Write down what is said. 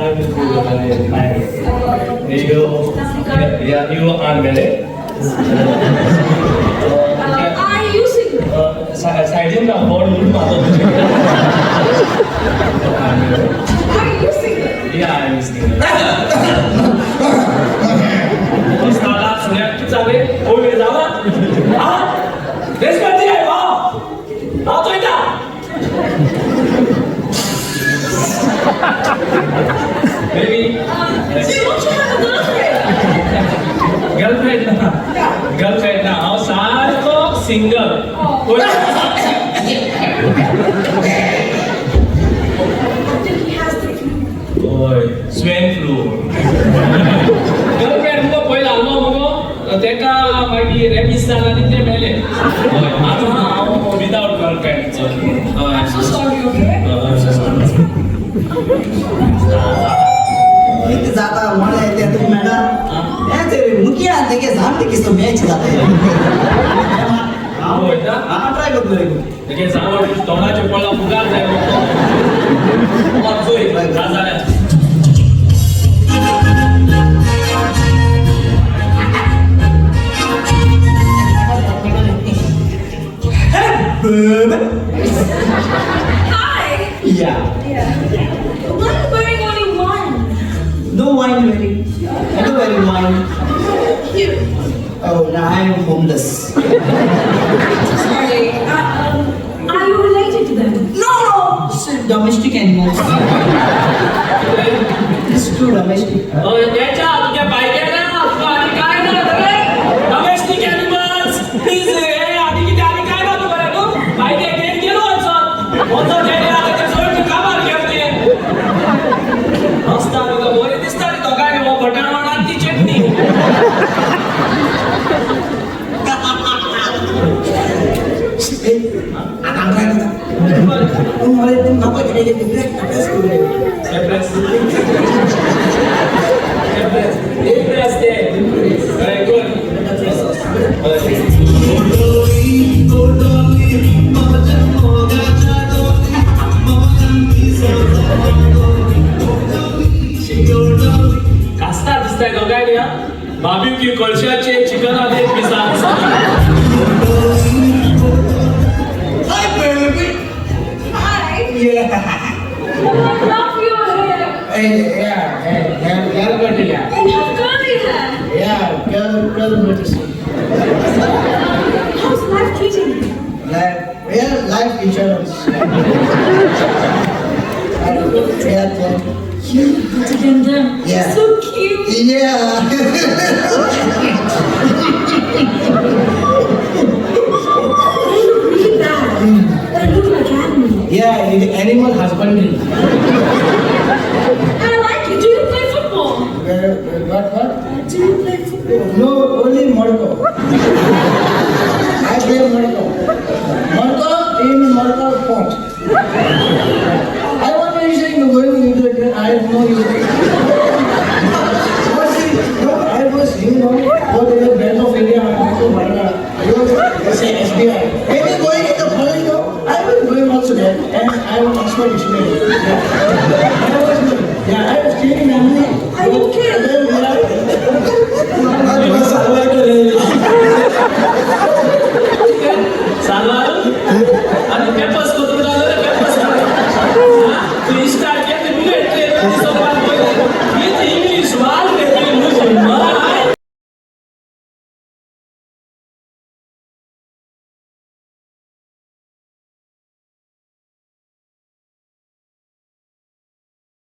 I'm good. I'm fine. You, yeah, you are married? Are you single? सायडीन राव board म्हणून मारतो तुझे. Are you single? Yeah, I'm single. उस्तादा सुन्याक कितें जालें? Covid जाला? आं? बेसपती आहे भाव. हांव चोयता. Baby, Do you want to have a girlfriend? Girlfriend ना. गर्लफ्रेंड ना. हांव सारको single. I think he has the flu. होय, स्वाइन फ्लू. गर्लफ्रेंड मुगो पयलो आहलो मुगो, तेका मागीर रेबीज जाला आनी ते मेले. हय, आतां हांव विदावट गर्लफ्रेंड. हय. I'm so sorry, okay? I'm so sorry. कितें जाता मोडे तें तुका मेळटा हें ते मुखिया तेगे सामकें किसो मॅच जाता. हांव वयता. हांव ट्राय करतलो रे. तेगे जावं तोंडाचेर पडला फुगार जाय. चोय जाल्यार. Baby. Hi. Yeah. Yeah. Why are you wearing only one? No wine wearing. I don't wearing wine. Cute. Oh, now I am homeless. Sorry. Are you related to them? No. It's domestic animals. It's too domestic. हय, तेच्या तुज्या बायके ना तुका आनी काय ना रे. Domestic animals please. हे आनी कितें आनी काय ना तुका रे. तूं बायके घेवन गेलो वचोन वचोन गेले. आतां ते चड कामार गेले ते मस्त. तुका बरी दिसता रे दोगांय हो बटाणवडा आनी ती चटणी. Hey, आतां try करता. पूण मरे तूं म्हाका कितें प्रेस करूं. प्रेस प्रेस ते हय कोण. हय. कास्तार दिसताय दोगांय न्ही. बार्बेक्यू कळशाचे चिकनाचे पिसां. Hi, baby. Hi. Yeah. Oh, I love your hair. Hey, yeah, hey, yeah, girl, yeah. You have curly hair. Yeah, girl, girl, medicine. How's life treating you? Life, yeah, life insurance. Yeah, yeah. You look better than them. Yeah. So cute. Yeah. They look really bad. They look like animals. Yeah, in animal husbandry. I like it. Do you play football? What, what? Do you play football? No, only Morocco. I play Morocco. Morocco in Morocco pot. I want to say going into the I have no use. No, I was, for the Bank of India, Bank of Baroda, I was say SBI. When you going in the college, no, I was going also there, and I was Oxford Dictionary. Yeah. I was, yeah, I was cleaning memory. Are you kidding? I was सालवार आनी papers कोतून घालो रे papers. तूं इश्टाक केन्ना bullet.